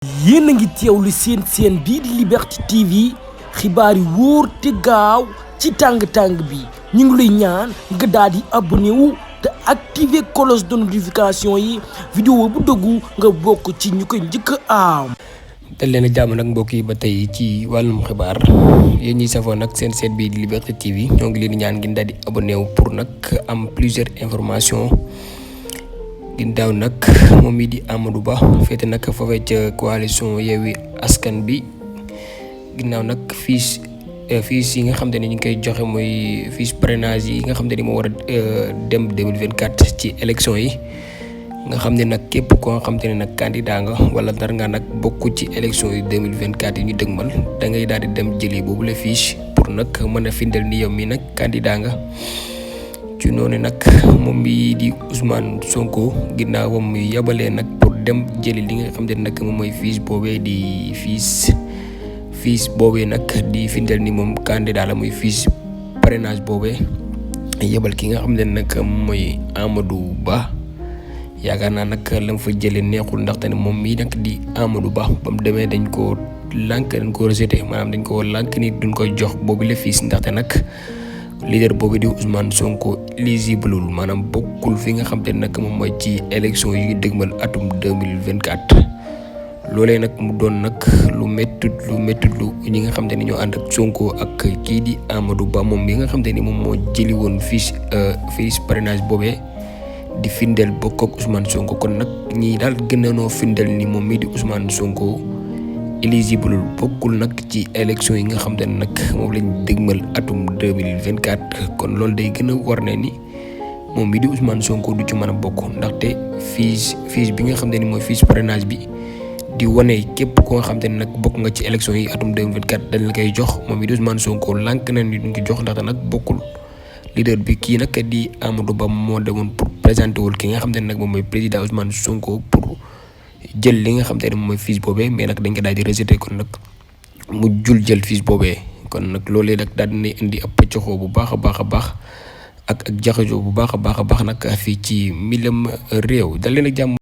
yéen a ngi teewlu seen bii di Liberté TV xibaar yi wóor te gaaw ci tàng-tàng bi ñu ngi lay ñaan nga daal di abonné wu te activer cloche de notification yi vidéo bu dëggu nga bokk ci ñu koy njëkk a am. dal leen a jàmm nag mbokk yi ba tey ci wàllum xibaar yéen ñi safoo nag seen bii di Liberté TV ñoo ngi leen di ñaan ngeen daal di abonné wu pour nag am plusieurs informations. ginnaaw nag moom mii di Amadou Ba féete nag foofee ca coalition Yewwi Askan bi ginnaaw nag fiche yi nga xam te ne ñu ngi koy joxe mooy fiche parrainage yi nga xam te ni moo war a dem 2024 ci élection yi nga xam ne nag képp koo xam te ne nag candidat nga wala dara nga nag bokk ci élection yi 2024 yi ñu dëgmal da ngay daal di dem jëli boobu la fiche pour nag mën a findal ni yow mi nag candidat nga. ci noonu nag moom mi di Ousmane Sonko ginnaawam muy yabalee nag pour dem jëli li nga xam ne nag moom mooy fiche boobee di fiche boobee nag di findeel ni moom candidat la muy fiche parrainage boobee yebal ki nga xam ne nag mooy Amadou Ba yaakaar naa nag la mu fa jëlee neexul ndaxte ne moom mii nag di Amadou Ba ba mu demee dañ koo rejeté maanaam dañ koo lànk ni duñ koy jox boobu la fiche ndaxte nag. leader boobu di Ousmane Sonko éligible maanaam bokkul fi nga xam te ne nag moom mooy ci élection yi dëgmal atum 2024 loolee nag mu doon nag lu métti lu ñi nga xam te ne ñoo ànd ak Sonko ak kii di Amadou Ba moom mi nga xam te ni moom moo jëli woon fiche parrainage boobee di findeel bokk ak Ousmane Sonko kon nag ñii daal gën a noo findeel ni moom mii di Ousmane Sonko. éligible bokkul nag ci élection yi nga xam te ne nag moom lañ dëgmal atum 2024 kon loolu day gën a war ne ni moom mi di Ousmane Sonko du ci mën a bokk ndaxte fiche bi nga xam te ni mooy fiche parrainage bi di wane képp koo xam te ne nag bokk nga ci élection yi atum 2024 dañ la koy jox moom mi di Ousmane Sonko lànk na ni duñ ko jox ndaxte nag bokkul leader bi kii nag di Amadou Ba moo demoon pour présenter wul ki nga xam te ne nag moom mooy président Ousmane Sonko pour. jël li nga xam te ne mooy fiche boobee mais nag dañ ko daal di rejeté kon nag mu jël fiche boobee kon nag loolee nag daal dina indi ab pëccoxoo bu baax a baax ak jaxasoo bu baax a baax nag fii ci milam réew dal leen ak jàmm